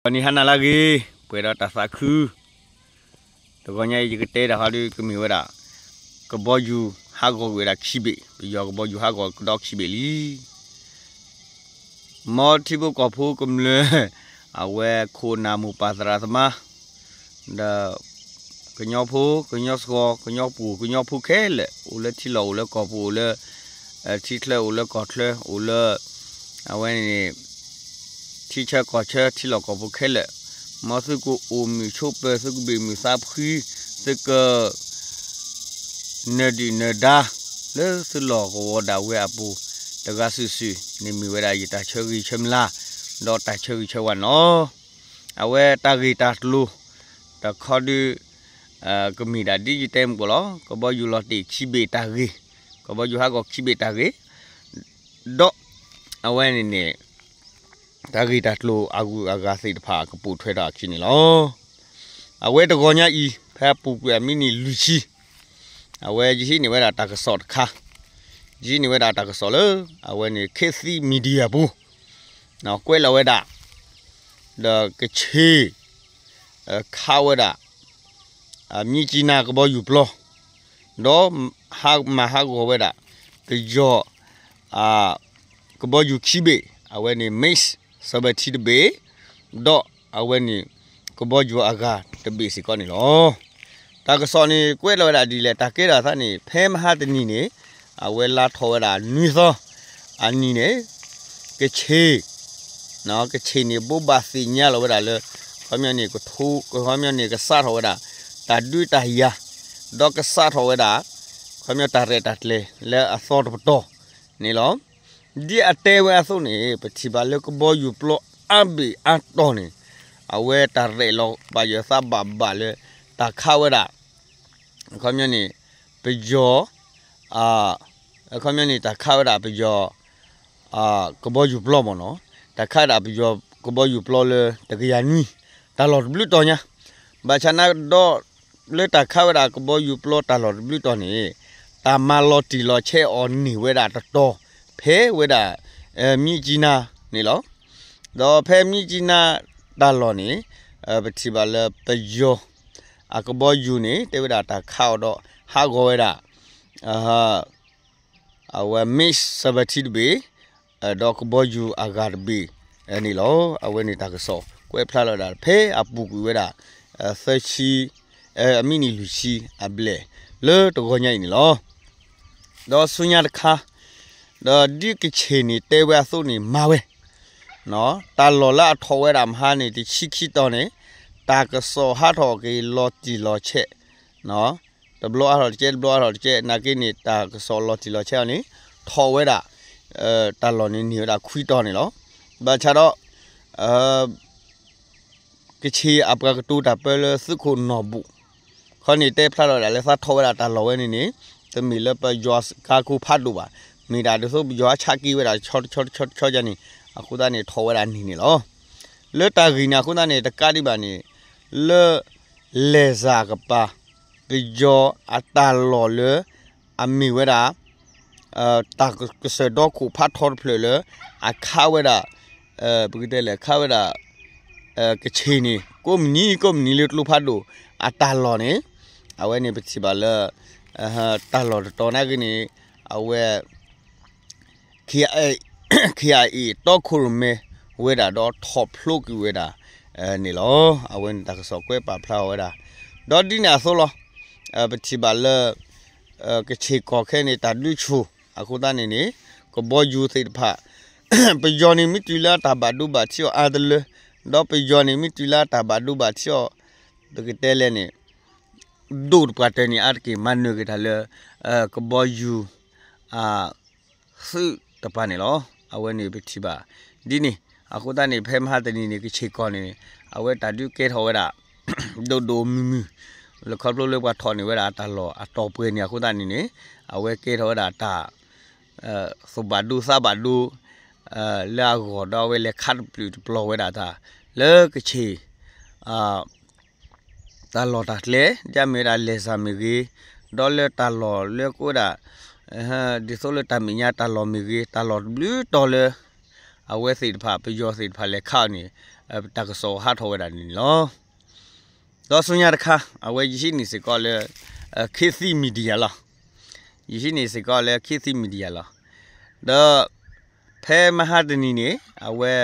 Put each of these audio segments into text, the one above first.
ဂီၤနံၤဟါနၤလၢအဂ့ၤ, ပှဲၤဒီးတၢ်သးခု, တဂီၤညါအံၤယကတဲတၢ်ဟီဒုးကမ့ၢ်ဝဲဒၣ် ကဘီယူၤဟးဂီၤကွံာ်ဝဲဒၣ်ခံဘ့ၣ်, ပယီၤကဘီယူၤဟးဂီၤကဒီးခံဘ့ၣ်လံ. မ်ထံဖိကီၢ်ဖိကမျၢၢ်, အဝဲခိၣ်နၢ်မိၢ်ပၢ်သရၣ်သမါ, ဒီး ကညီဖိ ကညီစှီၤ ကညီပူၤ ကညီဖိခဲလၢာ် အိၣ်လၢထံလီၢ်အိၣ်လၢကီၢ်ပူၤ အိၣ်လၢ ထံချၢအိၣ်လၢကီၢ်ချၢ အိၣ်လၢ အဝဲန့ၣ် ထံဆၢကီၢ်ဆၢ ထံလီၢ်ကီၢ်ပူၤခဲလၢာ်, မ်သုကအိၣ်မုာ်ဆိးပၢၤ သုကဘ့ၣ်မုာ်သးဖှံ သုက နၢၤဒုၣ်နၢၤဒါ လၢသုလီၢ်ကဝီၤဒၣ်ဝဲအပူၤ တဂၤစုာ်စုာ်န့ၣ်မ့ၢ်ဝဲဒၣ်ယတၢ်ဆၢဂ့ၤဆၢမုၢ်လၢ် ဒီးတၢ်ဆၢဂ့ၤဆၢဝါန့ၣ်လီၤ. အဝဲတၢ်ဂ့ၢ်တၢ်ကျိၤ တခီဒုး ကမ့ၢ်ဒၣ်ဒ်ယတဲမုၢ်ကီၢ်လီၤ. ကဘီယူၤလီၤတ့ၢ်ခံဘ့ၣ်တၢ်ဂ့ၢ်, ကဘီယူၤဟးဂီၤခံဘ့ၣ်တၢ်ဂ့ၢ်, ဒီး အဝဲန့ၣ်န့ၣ် တၢ်ဂ့ၢ်တၢ်ကျိၤအဂုၤအဂၤသ့ၣ်တဖၣ်ကပိာ်ထွဲထီၣ်အခံန့ၣ်လီၤ. အဝဲတဂီၤညါအံၤ ဖဲအပူၤကွံာ်အမံးနံးလွံၢ်ဆံ အဝဲယဟံးန့ၢ်ဝဲဒၣ်တၢ်ကစီၣ်တခါ, ယဟံးန့ၢ်ဝဲဒၣ်တၢ်ကစီၣ်လၢ အဝဲန့ၣ် ခေတ်သစ် Media ပူၤ ကွဲးလီၤဝဲဒၣ် ဒီးကဆ့ၣ် ခးဝဲဒၣ် မြစ်ကြီးနားကဘီယူၤပျီ ဒီးမၤဟးဂီၤဝဲဒၣ် ပယီၤ ကဘီယူၤခံဘ့ၣ်, အဝဲန့ၣ် MiG seventeen တဘ့ၣ်, ဒီးအဝဲန့ၣ် ကဘီယူၤအဂၤတဘ့ၣ်စ့ၢ်ကီးန့ၣ်လီၤ. တၢ်ကစီၣ်န့ၣ် ကွဲးလီၤဝဲဒၣ်ဒ်လဲၣ်, တၢ်ကဲထီၣ်သးန့ၣ် ဖဲမဟါတနံၤန့ၣ် အဝဲလါထီၣ်ဝဲဒၣ်နွံသီအနံၤန့ၣ် ကဆ့ၣ် ကဆ့ၣ်န့ၣ် ဘိးဘၣ်သ့ၣ်ညါလီၤဝဲဒၣ်လၢ ခီပညီန့ၣ် ကထိ ခီပညီန့ၣ် ကစးထီၣ်ဝဲဒၣ် တၢ်ဒုးတၢ်ယၤ ဒီးကစးထီၣ်ဝဲဒၣ် ခီပညီတၢ်ရဲၣ်တၢ်ကျဲၤလၢအသီတပတီၢ်န့ၣ်လီၤ. ဒ်အတဲဝဲအသိးန့ၣ် ပထံၣ်ဘၣ်လၢကဘီယူၤပျီအါဘ့ၣ်အါတီၤန့ၣ် အဝဲတၢ်ရဲၣ်လီၤဘၣ်ယၢၤသးဘၣ်ဘၣ်လၢ တၢ်ခးဝဲဒၣ် ခီပညီန့ၣ် ပယီၤ ခီပညီန့ၣ် တၢ်ခးဝဲဒၣ်ပယီၤ ကဘီယူၤပျီမ့ၢ်နီၤ, တၢ်ခးဝဲဒၣ်ပယီၤကဘီယူၤပျီလၢတကယၤနွံ တၢ်လီၢ်တဘျုးတီၤညါ, ဘၣ်ဆၣ်န့ၣ်ဒီး လၢတၢ်ခးဝဲဒၣ်ကဘီယူၤပျီတၢ်လီၢ်တဘျုးတီၤန့ၣ် တၢ်မၤလီၤတံၢ်လီၤဆဲးအီၤန့ၢ်ဝဲဒၣ်တတီၤ ဖဲဝဲဒၣ် မြစ်ကြီးနား န့ၣ်လီၤ. ဒီးဖဲမြစ်ကြီးနားတၢ်လီၢ်န့ၣ် ပထံၣ်ဘၣ်လၢပယီၤ အကဘီယူၤန့ၣ် တဲဝဲဒၣ်တၢ်ခးအီၤဒီးဟးဂီၤဝဲဒၣ် အဝဲ MiG seventeen တဘ့ၣ် ဒီးကဘီယူၤအဂၤတဘ့ၣ်န့ၣ်လီၤ. အဝဲန့ၣ်တၢ်ကစီၣ်ကွဲးဖျါလီၤဝဲဒၣ် ဖဲအပူၤကွံာ်ဝဲဒၣ် သၢဆံ အမံးနံးလွံၢ်ဆံအဘျဲၣ် လၢတဂီၤညါအံၤန့ၣ်လီၤ. ဒီးဆူညါတခါ ဒီးဒ်ကဆ့ၣ်န့ၣ်တဲဝဲအသိးန့ၣ်မၤဝဲ တၢ်လီၢ်လၢအထီၣ်ဝဲဒၣ်မဟါန့ၣ် တဆံခံတီၤန့ၣ် တၢ်ကစီၣ်ဟးထီၣ်က့ၤလီၤတံၢ်လီၤဆဲး တဘျီအါထီၣ်တကဲ တဘျီအါထီၣ်တကဲ နာ်က့န့ၣ် တၢ်ကစီၣ်လီၤတံၢ်လီၤဆဲးအီၤန့ၣ် ထီၣ်ဝဲဒၣ် တၢ်လီၢ်န့ၣ်န့ၢ်ဝဲဒၣ်ခွံတီၤန့ၣ်လီၤ. ဘၣ်ဆၣ်ဒီး ကဆ့ၣ်အပှၤကတိၤတၢ်ပၢလၢသုးခိၣ်နီၢ်ဘူၣ် ခီန့ၣ်တဲဖျါလီၤဝဲဒၣ်လၢသးထီၣ်ဝဲဒၣ်တၢ်လီၢ်ဝဲန့ၣ်န့ၣ် တမ့ၢ်လၢပယီၤကါခိၣ်ဖးဒိၣ်ဘၣ်, မ့ၢ်ဒၣ်ဒ်သိးပယီၤအဆးက့ၤဝဲဒၣ်တဆီတဆီတဆီတဆီယါန့ၣ် အဃိသတးန့ၣ်ထီၣ်ဝဲဒၣ်န့ၣ်န့ၣ်လီၤ. လၢတၢ်ဂ့ၢ်န့ၣ်အဃိသတးန့ၣ် တကးဒံးဘၣ်န့ၣ် လၢ လဲၤစၢ်ကပၤ ပယီၤအတၢ်လီၢ်လၢ အမ့ၢ်ဝဲဒၣ် တၢ်ကစၢၢ်ဒီခိၣ်ဖးထီတဖျၢၣ်လၢ အခးဝဲဒၣ် ပကတဲလဲၣ် ခးဝဲဒၣ် ကဆ့ၣ်န့ၣ် ကိးမုၢ်နံၤကိးမုၢ်နံၤလၢကျိဖးဒိၣ်အတၢ်လီၢ်န့ၣ် အဝဲန့ၣ်ပထံၣ်ဘၣ်လၢ တၢ်လီၢ်တတီၤနာ်က့န့ၣ် အဝဲ ခ့အအံၤ တီခိၣ်ရိၣ်မဲဝဲဒၣ်ဒီး ထီၣ်ဖျိကွံာ်ဝဲဒၣ်န့ၣ်လီၤ. အဝဲန့ၣ်တၢ်ကစီၣ်ကွဲးပာ်ဖျါအီၤဝဲဒၣ် ဒီးဒ်န့ၣ်အသိးလီၤ. ပထံၣ်ဘၣ်လၢ ကဆ့ၣ်ကီၢ်ခဲအံၤန့ၣ် တၢ်ဒုးဆူၣ်အဃိသတးန့ၣ်န့ၣ် ကဘီယူၤသ့ၣ်တဖၣ် ပယီၤန့ၣ်မ့ၢ်တုၤလၢအတၢ်ဘၣ်ဒိဘၣ်ထံးအီၤအါတလၢ ဒီးပယီၤန့ၣ်မ့ၢ်တုၤလၢအတၢ်ဘၣ်ဒိဘၣ်ထံးအီၤ ပကတဲလဲၣ်န့ၣ် ဒိၣ်တပှၢ်တၢၢ်န့ၣ် အါတက့ၢ်မၤနၢၤက့ၤတၢ်လၢ ကဘီယူၤ အ သုးတပၤန့ၣ်လီၤ. အဝဲန့ၣ်ပထံၣ်ဘၣ်ဒ်န့ၣ် အဃိသတးန့ၣ် ဖဲမဟါတနံၤန့ၣ် ကဆ့ၣ်ကီၢ်န့ၣ် အဝဲတၢ်ဒုးကဲထီၣ်ဝဲဒၣ် ဒိၣ်ဒိၣ်မုၢ်မုၢ် လၢခီဖျိလၢပှၤထီၣ်န့ၢ်ဝဲဒၣ်တၢ်လီၢ်အတီၢ်ပှဲၤန့ၣ် အဃိသတးန့ၣ်န့ၣ် အဝဲကဲထီၣ်ဝဲဒၣ်တၢ် သူၣ်ဘၣ်ဒိသးဘၣ်ဒိ လၢအဂီၢ်ဒီးအဝဲလဲၤခးတပျုာ်တပျီၤဝဲဒၣ်တၢ် လၢကဆ့ၣ် တၢ်လီၢ်တၢ်ကျဲ ဒ်အမ့ၢ်ဝဲဒၣ်လဲၤစၢ်မ့ၢ်ဂ့ၤ ဒီးလၢတၢ်လီၢ်လၢကအိၣ်ဝဲဒၣ် ဒ်သိးလၢတၢ်မဲာ်ညါတၢ်လီၢ်မ့ၢ်ဂ့ၤ တၢ်လီၢ်တဘျုးတီၤလၢ အဝဲသ့ၣ်တဖၣ် ပယီၤသ့ၣ်တဖၣ်လဲၤခးအီၤန့ၣ် တၢ်ကစီၣ်ဟးထီၣ်ဝဲဒၣ်န့ၣ်လီၤ. ဒီးဆူညါတခါ အဝဲယဟံးန့ၢ်စ့ၢ်ကီးလၢ ခေတ်သစ် Media လီၤ. ယဟံးန့ၢ်စ့ၢ်ကီးလၢ ခေတ်သစ် Media လီၤ. ဒီး ဖဲမဟါတနံၤန့ၣ် အဝဲ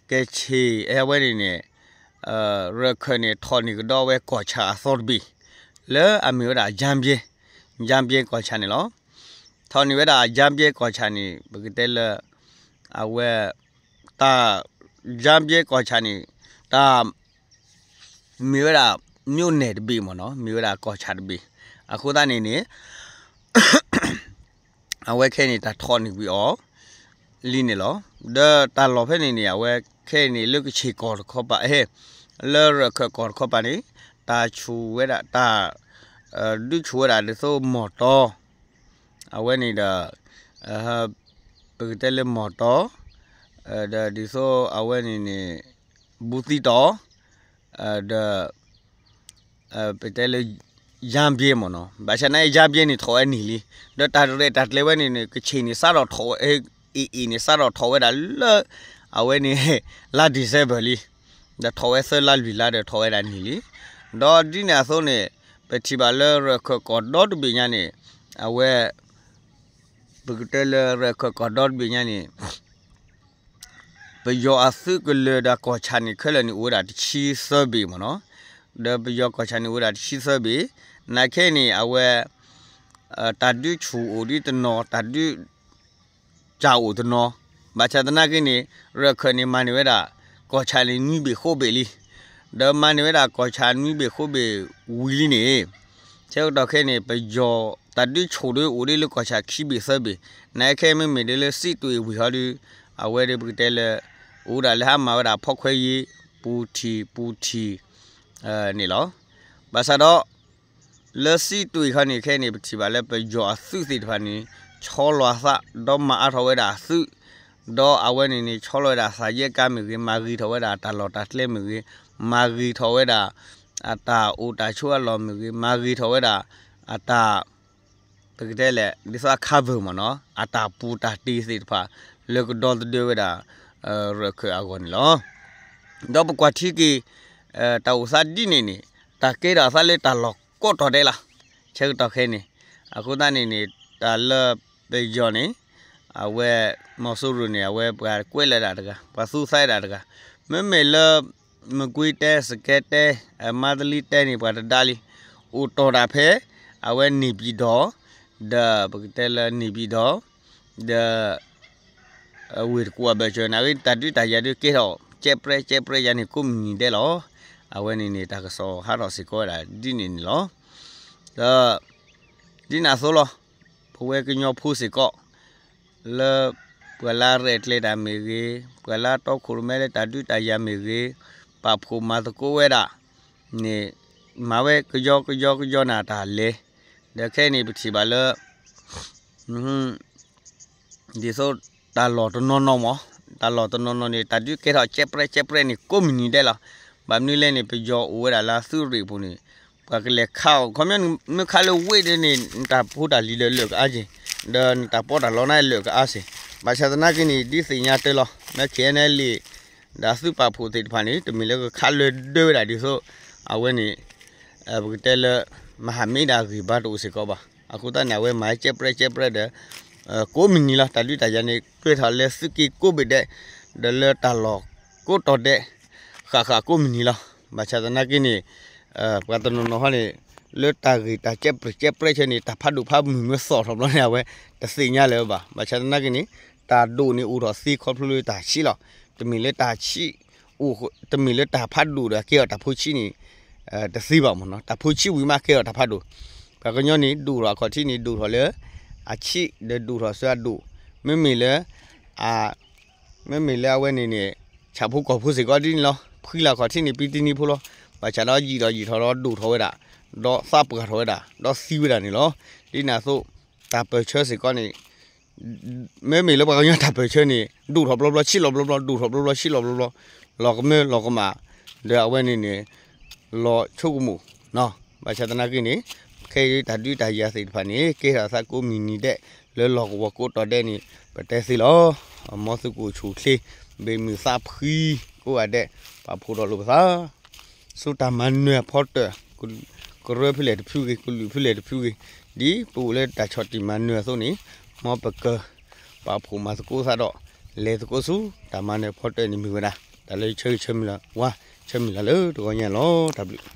ကဆ့ၣ် အဝဲန့ၣ်န့ၣ် ရၢၢ်ခၢၣ်န့ၣ် ထီၣ်န့ၢ်ကဒီးဝဲကီၢ်ဆၣ်အသီတဘ့ၣ် လၢအမ့ၢ်ဝဲဒၣ် ကၠၢမ်းဘျဲ ကၠၢမ်းဘျဲကီၢ်ဆၣ်န့ၣ်လီၤ. ထီၣ်န့ၢ်ဝဲဒၣ်ကၠၢမ်းဘျဲကီၢ်ဆၣ်န့ၣ် ပကတဲလၢ အဝဲ တၢ် ကၠၢမ်းဘျဲကီၢ်ဆၣ်န့ၣ် တၢ် မ့ၢ်ဝဲဒၣ် မြို့နယ်တဘ့ၣ်မ့ၢ်နီၤ, မ့ၢ်ဝဲဒၣ်ကီၢ်ဆၣ်တဘ့ၣ်. အဃိသတးန့ၣ်န့ၣ် အဝဲခဲအံၤန့ၣ် တၢ်ထီၣ်န့ၢ်ကွံာ်အီၤ လံန့ၣ်လီၤ. ဒီးတၢ်လီၢ်ဖဲန့ၣ်န့ၣ် အဝဲခဲအံၤန့ၣ် လၢကဆ့ၣ်ကီၢ်တခီပၤ ဟဲ လၢရၢၢ်ခၢၣ်ကီၢ်တခီပၤန့ၣ် တၢ်ဆူၣ်ဝဲဒၣ် တၢ် ဒုးဆူၣ်ဝဲဒၣ်ဒ်သိးမီၢ်တီ အဝဲန့ၣ်ဒီး ပကတဲလၢမီၢ်တီ ဒီးဒ်သိးအဝဲန့ၣ်န့ၣ် ဘူးသံတီၤ ဒီး ပတဲလၢ ကၠၢမ်းဘျဲမ့ၢ်နီၤ, ဘၣ်ဆၣ်သနာ်က့ ကၠၢမ်းဘျဲန့ၣ် ထီၣ်ဝဲနံၣ်လံ. ဒီးတၢ်ရဲၣ်တၢ်ကျဲၤဝဲန့ၣ်န့ၣ် ကဆ့ၣ်န့ၣ် စးထီၣ်ထီၣ်ဝဲ အ့ၣ်အ့ၣ်န့ၣ် စးထီၣ်ထီၣ်ဝဲဒၣ်လၢ အဝဲန့ၣ် လါ December လံ. ဒီးထီၣ်ဝဲသၢလါလွံၢ်လါဒီးထီၣ်ဝဲဒၣ်နံၣ်လံ. ဒီးဒ်န့ၣ်အသိးန့ၣ် ပထံၣ်ဘၣ်လၢရၢၢ်ခၢၣ်ကီၢ်ဒီတဘ့ၣ်ညါန့ၣ် အဝဲ ပကတဲလၢရၢၢ်ခၢၣ်ကီၢ်ဒီတဘ့ၣ်ညါန့ၣ် ပယီၤအသုးကလၢၤဒီးကီၢ်ဆၣ်န့ၣ် ခဲလၢာ်န့ၣ် အိၣ်ဝဲဒၣ်တဆံသၢဘ့ၣ်မ့ၢ်နီၤ. ဒီးပယီၤကီၢ်ဆၣ်န့ၣ် အိၣ်ဝဲဒၣ်တဆံသၢဘ့ၣ်. နာ်က့န့ၣ် အဝဲ တၢ်ဒုးဆူၣ်အိၣ်ဒ်တနီၤ, တၢ်ဒုးစၢ်အိၣ်တနီၤ. ဘၣ်ဆၣ်သနာ်က့န့ၣ် ရၢၢ်ခၢၣ်န့ၣ် မၤန့ၢ်ဝဲဒၣ် ကီၢ်ဆၣ်န့ၣ် နွံဘ့ၣ်ဃိးဘ့ၣ်လံ. ဒီးမၤန့ၢ်ဝဲဒၣ်ကီၢ်ဆၣ်နွံဘ့ၣ်ဃိးဘ့ၣ်ဝံၤလံန့ၣ် ဆၢကတီၢ်ခဲအံၤန့ၣ် ပယီၤတၢ်ဒုးဆူၣ်ဒုးအိၣ်ဒ်လၢကီၢ်ဆၣ်ခံဘ့ၣ်သၢဘ့ၣ်. နာ်က့ခဲအံၤမ့မ့ၢ်ဒ်လၢစံးတွ့ၣ်ဝံၤဟီဒုး အဝဲဒၣ်ပကတဲလၢ အိၣ်ဝဲဒၣ်လၢဟါမၢ်ဝဲဒၣ်ဖီခွဲးယံၤ ပူၤထံၣ်ပူၤထံၣ် န့ၣ်လီၤ. ဘၣ်ဆၣ်ဒီး လၢစံးတွ့ၣ်ခီန့ၣ်ခဲအံၤန့ၣ် ပထံၣ်ဘၣ်လၢပယီၤအသုးသ့ၣ်တဖၣ်န့ၣ် ဆီလီၤအသး ဒီးမၤအါထီၣ်ဝဲဒၣ်အသုး ဒီးအဝဲန့ၣ်န့ၣ် ဆီလီၤဝဲဒၣ်သးယဲၢ်ကါမ့ၢ်ဂ့ၤ, မၤဂ့ၤထီၣ်ဝဲဒၣ်တၢ်လီၢ်တၢ်ကျဲမ့ၢ်ဂ့ၤ, မၤဂ့ၤထီၣ်ဝဲဒၣ် အတၢ်အိၣ်တၢ်ဆိးအလီၢ်မ့ၢ်ဂ့ၤ, မၤဂ့ၤထီၣ်ဝဲဒၣ် အတၢ် ပကတဲလဲၣ် ဒ်သိးအ cover မ့ၢ်နီၤ, အတၢ်ပူၤတၢ်တ့ၤသ့ၣ်တဖၣ် လၢကဒီသဒၢဝဲဒၣ် ရၢၢ်ခၢၣ်အဂီၢ်န့ၣ်လီၤ. ဒီးပကွၢ်ထံက့ၤ တၢ်အိၣ်သးဒ်န့ၣ်န့ၣ် တၢ်ကဲထီၣ်အသးလၢတၢ်လီၢ်ကိးတီၤဒဲးလီၤ. ဆၢကတီၢ်ခဲအံၤန့ၣ် အဃိသတးန့ၣ်န့ၣ် တၢ်လၢပယီၤန့ၣ် အဝဲ မီၤစိရိၤန့ၣ် အဝဲပှၤကွဲးလၢဒၣ်တဂၤ, ပှၤသူသးဒၣ်တဂၤ, မ့မ့ၢ်လၢ မကွ့ၤတဲ, စကဲတဲ, မါတလံတဲန့ၣ် ပှၤတဒါလံ, အိၣ်တီၢ်ဒၣ်ဖဲ အဝဲန့ၣ်ပံၤဒီး ဒီးပကတဲလၢန့ၣ်ပံၤဒီး ဒီး ဝ့ၢ်တကူၣ်အဘၢၣ်စၢၤန့ၣ် အဂ့ၢ်တၢ်ဒုးတၢ်ယၤဒုးကဲထီၣ် ကဲပြဲကဲပြဲယၤန့ၣ် ကိးမုၢ်နံၤဒဲးလီၤ. အဝဲန့ၣ်န့ၣ် တၢ်ကစီၣ်ဟးထီၣ်စ့ၢ်ကီးဝဲဒၣ်ဒ်န့ၣ်န့ၣ်လီၤ. ဒီး ဒ်န့ၣ်အသိးလီၤ. ပဝဲကညီဖိစ့ၢ်ကီး လၢ ပှၤလၢရဲၣ်ကျဲၤတၢ်မ့ၢ်ဂ့ၤ, ပှၤလၢတီခိၣ်ရိၣ်မဲလၢတၢ်ဒုးတၢ်ယၤမ့ၢ်ဂ့ၤ, ပာ်ဖှိၣ်မၤသကိးဝဲဒၣ်န့ၣ် မၤဝဲကယီကယီကယီန့ၣ်တၢ်လဲၤ, ဒီးခဲအံၤန့ၣ် ပထံၣ်ဘၣ်လၢ ဒ်သိးတၢ်လီၢ်တနီၤနီၤမ့ၢ်, တၢ်လီၢ်တနီၤနီၤန့ၣ် တၢ်ဒုးကဲထီၣ်ကဲပြဲကဲပြဲန့ၣ် ကိးမုၢ်နံၤဒဲးလီၤ. ဘၣ်မနုၤလဲၣ်န့ၣ် ပယီၤအိၣ်ဝဲဒၣ်လၢအသုးရ့ၣ်ပူၤန့ၣ် ပှၤကလဲၤခးအီၤ ခီပညီနမ့ၢ်ခးလၢဝ့ၢ်ဒ်န့ၣ် နတၢ်ဖိတၢ်လံၤဒီးလၢာ်ကအါက့ၤ, ဒီးနတၢ်ပီးတၢ်လီန့ၣ်လၢာ်ကအါစ့ၢ်, ဘၣ်ဆၣ်သနာ်က့န့ၣ် ဒ်သ့ၣ်ညါတၢ်လီၤ န ခဲအံၤန့ၣ်လံ ဒီးသုးပာ်ဖှိၣ်သ့ၣ်တဖၣ်န့ၣ် တမ့ၢ်လၢကခးလၢဒၢဝဲဒၣ်ဒ်သိး အဝဲန့ၣ် ပကတဲလၢ မဟာမိတ် ဒၣ်ဂံၢ်ဘါတအိၣ်စ့ၢ်ကီးဘၣ်. အဃိသတးန့ၣ် အဝဲမၤကဲပြဲကဲပြဲဒီး ကိးမုၢ်နံၤလီၤ. တၢ်ဒုးတၢ်ယၤန့ၣ် ကဲထီၣ်လၢသုးက့ကိးဘ့ၣ်ဒဲး ဒီးလၢတၢ်လီၢ်ကိးတီၤဒဲး ဃၣ်ဃၣ်ကိးမုၢ်နံၤလီၤ. ဘၣ်ဆၣ်သနာ်က့န့ၣ် ပှၤတနီၤနီၤဟီန့ၣ် လၢတၢ်ဂ့ၢ်တၢ်ကဲပြဲကဲပြဲဆၢန့ၣ် တၢ်ဖးဒိၣ်ဖးမုၢ်မ့ၢ်သီၣ်ထီၣ်ဘျီန့ၣ် အဝဲတသ့ၣ်ညါလၢၤဘၣ်. ဘၣ်ဆၣ်သနာ်က့န့ၣ် တၢ်ဒိၣ်န့ၣ်အိၣ်ထီၣ်သ့ခီဖျိလၢတၢ်ဆံးလီၤ. တမ့ၢ်လၢတၢ်ဆံး တမ့ၢ်လၢတၢ်ဖးဒိၣ်ဒီးကဲထီၣ်တၢ်ဖိဆံးန့ၣ် တသ့ဘၣ်မ့ၢ်နီၤ. တၢ်ဖိဆံးဝံၤမးကဲထီၣ်တၢ်ဖးဒိၣ်. ပှၤကညီန့ၣ် ဒိၣ်ထီၣ်အခီၣ်ထံးန့ၣ် ဒိၣ်ထီၣ်လၢ အဆံး ဒီးဒိၣ်ထီၣ်ဆူအဒိၣ်. မ့မ့ၢ်လၢ အ မ့မ့ၢ်လၢအဝဲန့ၣ်န့ၣ် ဆၣ်ဖိကီၢ်ဖိစ့ၢ်ကီးဒ်န့ၣ်လီၤ. ဖှံလၢအခီၣ်ထံးန့ၣ် ပံတနံၤဖိလီၤ. ဘၣ်ဆၣ်ဒီးယံာ်ထီၣ်ယံာ်ထီၣ်ဒီးဒိၣ်ထီၣ်ဝဲဒၣ် ဒီးသးပှၢ်ထီၣ်ဝဲဒၣ် ဒီးသံဝဲဒၣ်န့ၣ်လီၤ. ဒ်န့ၣ်အသိး တၢ်ပၢၢ်ဆၢစ့ၢ်ကီးန့ၣ် မ့မ့ၢ်လၢပှၤကညီတၢ်ပၢၢ်ဆၢန့ၣ် ဒိၣ်ထီၣ်ဘျီဘျီ ဆံးလီၤဘျီဘျီ ဒိၣ်ထီၣ်ဘျီဘျီ ဆံးလီၤဘျီဘျီ လီၤကမၢလီၤကမၣ် ဒီးအဝဲန့ၣ်န့ၣ် လီၤဆိကမိၣ် ဘၣ်ဆၣ်သနာ်က့န့ၣ် ခဲအံၤတၢ်ဒုးတၢ်ယၤသ့ၣ်တဖၣ်န့ၣ် ကဲထီၣ်အသးကိးမုၢ်နံၤဒဲး လၢလီၢ်ကဝီၤကိးတီၤဒဲးန့ၣ် ပတဲသ့လီၤ. မ်သုကအိၣ်ဆူၣ်အိၣ်ချ့ ဘၣ်မုာ်သးဖှံ ကိးဂၤဒဲး ပာ်ဖှိၣ်ဒီးလိာ်ပသး ဆူတၢ်မၤနၢၤအဖီတၢၣ်, ကရၢဖဲလဲၣ်တဖုဂ့ၤ, ကလုာ်ဖဲလဲၣ်တဖုဂ့ၤ, ဒ်ပအိၣ်လၢတၢ်ဆီၣ်တံၢ်မၤနၢၤအသိးန့ၣ်, မ်ပကပာ်ဖှိၣ်မၤသကိးသးဒီး လဲၤသကိးဆူတၢ်မၤနၢၤအဖီတၢၣ်န့ၣ်မ့ၢ်ဝဲဒၣ် တၢ်လၢယဆၢဂ့ၤဆၢမုၢ်လၢ်ဝါ, ဆၢမုၢ်လၢ်လၢတဂီၤညါလီၤ. တၢ်ဘျုး